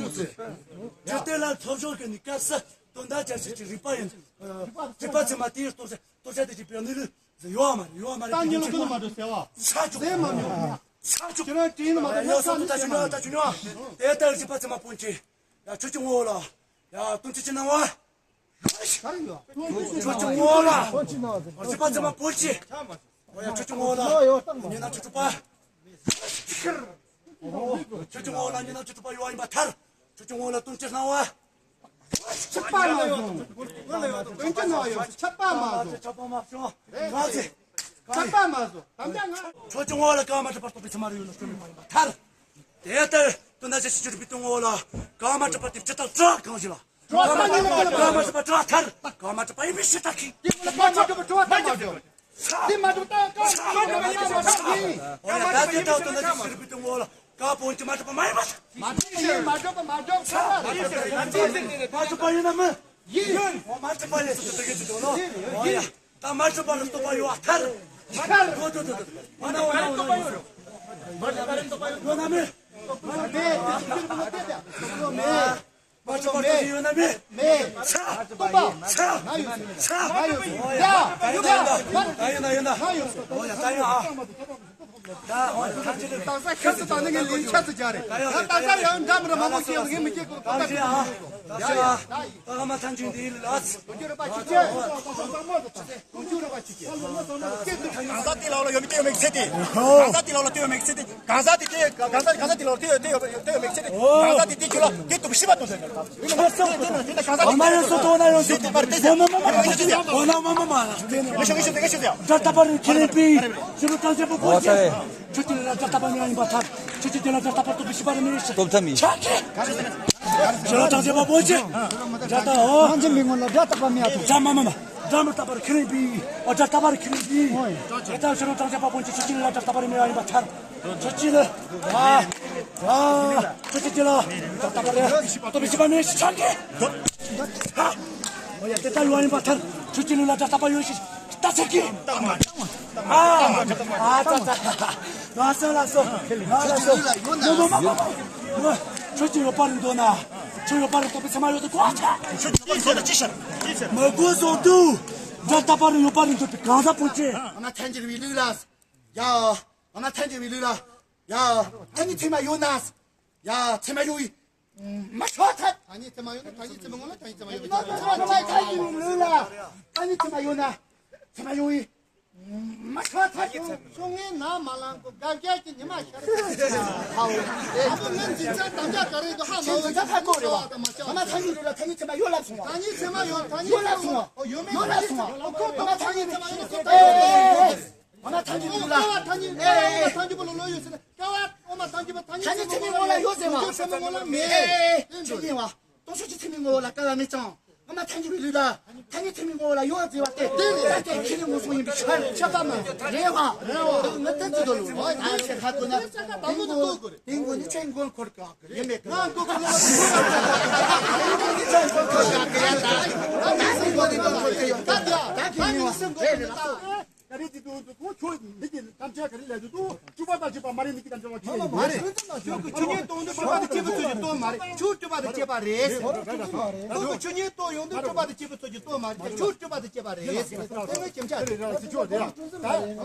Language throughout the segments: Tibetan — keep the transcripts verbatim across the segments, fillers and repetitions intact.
ཡོང་ཚེ། འཇིག་རྟེན་ལ་ཚོགས་ཞུགས་ཀྱི་ནི་སྐབས་སུ་དོན་དག་ཅན་ཞིག་གི་རིག་པ་ཡིན། རིག་པ་ཚད་མ་དེའི་སྟོབས་ཆ་སྟོབས་ཆ་དེ་ཅིག་པའི་གནས་ལུགས་ཡོད་མ་རེད། ཡོད་མ་རེད། ད་ཉིན་ལ་ཀུན་ལ་མ་འགྲོ་ཟེར་བ། ས་ཆུ་ཟེར་མ་མྱོང་། ས་ཆུ་ཁྱེད་རང་དྲིན་མ་ཡ་ཡོད་སོང་། ད་ཆུ་ཉོ་ད་ཆུ་ཉོ། དེ་ལྟར་རིག་པ་ཚད་མ་སྤོན་ཆེ། ཡ་ཁྱོད་ཀྱི་ངོ་ལ། ཡ་སྟོན་ཆུ་ཆུ་ནང་བ། ཁྱོད་ཀྱི་ངོ་ལ། རིག་པ་ཚད་མ་སྤོན་ཆེ། ཨོ་ཡ་ཁྱོད་ཀྱི་ངོ་ལ། ཉི་ན་ཆུ་ཆུ་པ། ཁྱོད་ཀྱི་ངོ་ལ་ཉི་ན་ཆུ་ཆུ་པ་ཡོད་ཡིན་པ་ཐར། ཁྱོད་ཀྱི་ངོ་ལ་སྟོན་ཆུ་སྣང་བ། ཆགས་པ་མ་བཟུང་། སྟོན་ཆུ་སྣང་བ་ཡོད་ཆགས་པ་མ་བཟུང་། ཆགས་པ་མ་བཟུང་། གང་ཚེ། ཆགས་པ་མ་བཟུང་། དམ་བཅའ་ང་། ཁྱོད་ཀྱི་ངོ་ལ་གང་མ་གྲུབ་པར་རྟོགས་པའི་ཚད་མ་རུ་ཡོད་ན་སྟོན་མི་མ་ཡིན་པ་ཐར། དེ་ལྟར་དོན་དག་ཅན་ཞིག་གྱུར་པའི་དོན་ངོ་ལ་གང་མ་གྲུབ་པ་དེ་ཇི་ལྟར་གྲགས་གང་ཞིག་ལ། གང་མ་གྲུབ་པ་གྲགས་ཐར། གང་མ་གྲུབ་པ་ཡིན་པའི་ཕྱིར་ད་ཁྱི། དེ་ངོ་ལ་གང་མ་གྲུབ་པ་གྲུབ་པ་ཐར་མ་གྲུབ། དེ་མ་གྲུབ་ད་གང་མ་གྲུབ་པ་ཡིན་པའི་ཕྱིར་ད་ཁྱི། ཨོ་ཡ་ད་དེ་ལྟར་དོན་དག་ཅན་ཞིག་གྱུར་པའི་དོན་ངོ་ལ་གང་སྤོན་ཆེ་མ་གྲུབ་པ་མ་ཡིན་པ། མ་གྲུབ་ཡིན་མ་གྲུབ་པ་མ་གྲུབ་ཐར། མ་གྲུབ་པ་ཡིན་ན་མིན། ཡིན། ཨོ་མ་གྲུབ་པ་ཡིན་ཟེར་དུ་དེ་གི་དུ་དོ་ལོ། ཡིན། ཨོ་ཡ། ད་མ་གྲུབ་པ་ལ་རྟོགས་པ་ཡོད་པ་ཐར། ཐར། དོ་དོ་དོ་དོ། འོ་ན་འོ་ན་འོ་ན་འོ་ན། ཡོད་ན་མེད། མེད། མ་གྲུབ་པ་རྟོགས་ཡོད་ན་མེད། མེད། ས། སྟོང་པ། ས། ང་ཡོད། ས། ང་ཡོད། ཡ། ད་ཡོད་ན་ཡོད་ན། ད་ཡོད་ན་ཡོད་ན། ང་ཡོད། འོ་ཡ་ད་ཡོད་ཨ། ད་འོ་ཡ་ད་ཅི་ལ། ད་ས་ཁྱེད་ཚོ་ད་ནི་ངའི་ལིང་ཁྱེད་ཚོ་རྒྱ་རེད། ད་ད་ས་ཡང་འདྲ་མི་འདྲ་མང་པོ་སྐྱེ་བ་ངས་མི་སྐྱེ་གོ། ད་ཅི་ཨ། ད་ཅི་ཨ། ད་ཨ་མ་ཐང་ཆུང་འདི་ལ། གང་ཟག་དེ་ལ་ལ་ཡོད་མི་སྐྱེ་ཡོད་མེད་ཚེ་དེ། གང་ཟག་དེ་ལ་ལ་ལྟོས་ཡོད་མེད་ཚེ་དེ། གང་ཟག་དེ་དེ་གང་ཟག་གང་ཟག་དེ་ལ་ལ་ལྟོས་ཡོད་ལྟོས་ཡོད་ལྟོས་ཡོད་མེད་ཚེ་དེ། གང་ཟག་དེ་དེ་ཁྱོད་ལ་དེ་དུ་ཤི་བ་དང་ཟེར། དེ་དེ་དེ་གང་ཟག་དེ། ཨ་མ་ཡོད་སོ་དོ་ན་ཡོད་སོ། དེ་དེ་པར་དེ་ཟེར། མོ་མོ་མོ་མོ་མོ། ཨོ་ན་མོ་མོ་མ་ལ། དེ་ནས་ངེས་ཤོག་ངེས་ཤོག་ངེས་ཤོག་ཟེར། ད་ལྟ་བར་ཁྱེད་རིག་པའི་ཞི་བ་དང་བཅས་པ་པོ་ཆེ། ཁྱོད་ཀྱི་ལ་ད་ལྟ་བར་མི་ཡང་ཡིན་པ་ཐར། ཁྱོད་ཀྱི་དེ་ལ་ད་ལྟ་བར་སྟོབས་པའི་ཤི་བར་མི་ཤི། སྟོབས་ཐ་མི། ཆ་ཁེ། ཞི་བ་དང་བཅས་པ་པོ་ཆེ། ད་ལྟ་འོ། ནང་ཆེན་པའི་ངོ་ལ་སྒྲ་རྟག་པ་མེད་ཨ་ཐུབ། སྒྲ་མ་མ་མ། སྒྲ་མི་རྟག་པར་ཁྱེད་རིག་པའི། ཨོ་སྒྲ་རྟག་པར་ཁྱེད་རིག་པའི། ཨོ་ཡ། ད་ལྟ་ཞི་བ་དང་བཅས་པ་པོ་ཆེ། ཁྱོད་ཀྱི་ལ་སྒྲ་རྟག་པར་མི་ཡང་ཡིན་པ་ཐར། ཁྱོད་ཀྱི་ལ། ཨ། ཨ། ཁྱོད་ཀྱི་ལ། སྒྲ་རྟག་པར་སྟོབས་པའི་ཤི་བར་མི་ཤི། ཆ་ཁེ། ཧ། ཨོ་ཡ་དེ་ལྟར་ཡོང་བ་ཡིན་པ་ཐར། ཁྱོད་ཀྱི་ལུས་ལ་སྒྲ་རྟག་པ་ཡོད་ཤིང་། ད་ཆ་ཁེ། ཨ། ཨ་ཙ་ཙ། ང་ལ་སོ། ང་ལ་སོ། མོ་མོ་མ་མ་མ། ཁྱོད་ཀྱི་ཡོད་པར་འདོད་ན། ཁྱོད་ཡོད་པར་འདོད་པའི་ཚད་མ་ཡོད་དོ་གོ་ཆ། ཁྱོད་ཀྱི་ཡོད་པར་འདོད་ན་ཅི་ཤར། མ་གོ་བཟོ་དུ། སྒྲ་རྟག་པར་ཡོད་པར་འདོད་པའི་གང་ཟག་པོ་ཆེ། ཨ་མ་ཐལ་འགྱུར་བའི་ལུགས་ལ། ཡ། ཨ་མ་ཐལ་འགྱུར་བའི་ལུགས་ལ། ཡ། ཐ་སྙད་ཚད་མ་ཡོད་ན། ཡ། ཚད་མ་ཡོད་ཡིན། མ་ཆོག་ཐལ། ཐ་སྙད་ཚད་མ་ཡོད་ན་ཐ་སྙད་ཚད་མ་ངོ་ལ་ཐ་སྙད་ཚད་མ་ཡོད་ན། ཐ་སྙད་ཚད་མ་ཡོད་ན། ཐ་སྙད་ཚད་མ་ཡོད་ན། ཐ་སྙད་ཚད་མ་ཡོད་ན། ཚད་མ་ཡོད་ཡིན། མ་ཆོག་ཐལ། ཆུང་ངེ་ན་མ་ལང་གོ་དགའ་བརྒྱ་གི་ཉི་མ་ཤར། ཧའོ། ཨ་ཕོ་ངན་འཛིན་ཚད་དམ་བཅའ་ག་རེ་འདུག་ཧ་མ་འཛིན་ཚད་ཧ་གོ་རེད་བ། ཨ་མ་ཐ་སྙད་རེད་ལ་ཐ་སྙད་ཚད་མ་ཡོད་ལབ་སོང་བ། ཐ་སྙད་ཚད་མ་ཡོད། ཐ་སྙད་ཡོད་ལབ་སོང་བ། ཨོ་ཡོད་མེད་ཡོད་ལབ་སོང་བ། ཨོ་ཁོ་ཨ་མ་ཐ་སྙད་ཚད་མ་ཡོད་ན་ཁོ་ཨེ། ཨ་མ་ཐ་སྙད་རེད་ལ། ཨོ་ཁོ་ཨ་མ་ཐ་སྙད་ཨེ་ཨོ་མ་ཐ་སྙད་པོ་ལོ་ལོ་ཡོད་ཟེར་ན། ཀ་བ་ཨོ་མ་ཐ་སྙད་པོ་ཐ་སྙད་ཚད་མའི་ངོ་ལ་ཡོད་ཟེར་བ། ཚད་མའི་ངོ་ལ་མེད། ཨེ་ཨེ་ཨེ་ཚད་མའི་ངོ་ལ་ཀ་བ་མེད་ཅང་། ཨོ་མ་ཐ་སྙད་པའི་ལུགས་ལ། ཐ་སྙད་ཚད་མའི་ངོ་ལ་ཡོད་ཟེར་བ་དེ། དེ་རེད། ད་ཁྱེད་ཁྱེད་ནི་ངོ་སོང་ཡིན་པའི་ཆ་ཆ་ཚང་མ་རེད་བ། རེད་བ། ང་ད་ཅི་དོ་ལོ། ཨ་ཁྱེད་ཧ་གོ་ན། དེ་ངོ་ནི་ཁྱེད་མགོ་འཁོར་ག་ཡིན་མེད་ག་ང་མགོ་འཁོར་ལོ། ད་ཁྱེད་ནི་ངོ་ནི་མགོ་འཁོར་ག་ཡོད་ད། ད་ཁྱེད་ནི་ངོ་ནི་མགོ་འཁོར་ག་ཡོད་ད། ག་རེ་དེ་དུ་དུ་ཁོ་ཁྱོད་འདི་གི་གཏམ་འཆལ་ག་རེ་ལས་དུ་དུ་སྤྲུལ་པ་དང་བཅས་པ་མ་རེད། འདི་གི་གཏམ་འཆལ་བ་ཁྱོད་མ་རེད། ཁྱོད་ཀྱི་ཆོས་ཉིད་སྟོང་དུ་སྤྲུལ་པ་དང་བཅས་པའི་ཚུལ་གྱིས་སྟོན་མ་རེད། ཁྱོད་སྤྲུལ་པ་དང་བཅས་པ་རེད། ཁྱོད་ཀྱི་ཆོས་ཉིད་སྟོང་ཡོང་དུས་སྤྲུལ་པ་དང་བཅས་པའི་ཚུལ་གྱིས་སྟོན་མ་རེད། ཁྱོད་སྤྲུལ་པ་དང་བཅས་པ་རེད། དེ་ནི་ཁྱིམ་ཆ་རེད། རེད་རེད་ཟེར་ཆོག་རེད། ད་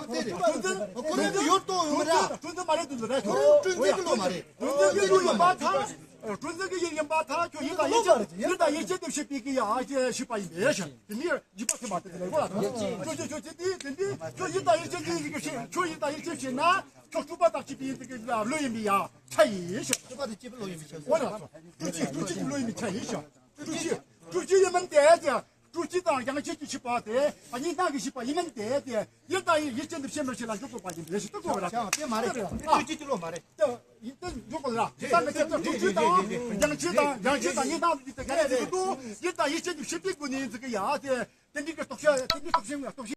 དེ་རེད། ཁོ་རང་གི་ཡོད་སྟོང་ཡོང་མི་ར། སྤྲུལ་འཛིན་མ་རེད་དུ་རེད། ཁོ་རང་སྤྲུལ་འཛིན་གྱི་ལོ་མ་རེད། སྤྲུལ་འཛིན་གྱི་ལོ་ཡིན་པ་ཐལ། སྤྲུལ་འཛིན་གྱི་ཡིན་ཡིན་པ་ཐལ། ཁྱོད་ཡིད་དང་ཡིད་ཆེས་ཡིད་དང་ཡིད་ཆེས་དེ་བྱེད་པའི་གི་ཡ་ཨ་ཅེ་ཤི་པ་ཡིན་པས་ཤ། དེ་ནི་འཇིགས་པ་ཐེབས་པ་དེ་ལས་གོ་ལ། ཁྱོད་ཁྱོད་ཁྱོད་ཅི་དེ་དེ་འདི་ཁྱོད་ཡིད་དང་ཡིད་ཆེས་ཀྱི་ཡིད་ཀྱི་ཤེས། ཁྱོད་ཡིད་དང་ཡིད་ཆེས་ཤེས་ན་ཁྱོད་སྤྲུལ་པ་དང་བཅས་པའི་ཡིན་དེ་གི་ལོ་ཡིན་པའི་ཡ་ཆ་ཡིན་ཤ། སྤྲུལ་པ་དང་བཅས་པའི་ལོ་ཡིན་པའི་ཆ་ཡིན། གོ་ལ། སྤྲུལ་ཆོས་སྤྲུལ་ཆོས་ཀྱི་ལོ་ཡིན་པའི་ཆ་ཡིན་ཤ། སྤྲུལ་ཆོས་སྤྲུལ་ཆོས་ཡིན་མིན་དེ་ཀྱང་སྤྲུལ་ཆོས་དང་ཡང་ཆོས་ཀྱི་ཤེས་པ་དེ་གཉིས་སྣང་གི་ཤེས་པ་ཡིན་མིན་དེ་དེ། ཡིད་དང་ཡིད་ཆེས་འདི་ཕྱེ་མི་ཕྱེ་ལ་འཇུག་དགོས་པ་ཡིན་པས་ཤིག་ཏུ་གོ་བ་ར། ཡང་དེ་མ་རེད། སྤྲུལ་ཆོས་ཀྱི་བློ་མ་རེད། ཡིད་དུ་འཇུག་དགོས་ར། ད་ངས་ཁྱེད་ཚོ་སྤྲུལ་ཆོས་དང་ཡང་ཆོས་དང་ཡང་ཆོས་དང་ཡིད་དང་ཡིད་དང་ཡིད་ཆེས་འདི་ཕྱེ་པའི་སྒོ་ནས་ཡིན་ཟིག་གི་ཡ་དེ་དེ་འདྲའི་གི་རྟོག་ཞིབ་དེ་འདྲའི་རྟོག་ཞིབ་རྟོག་ཞིབ།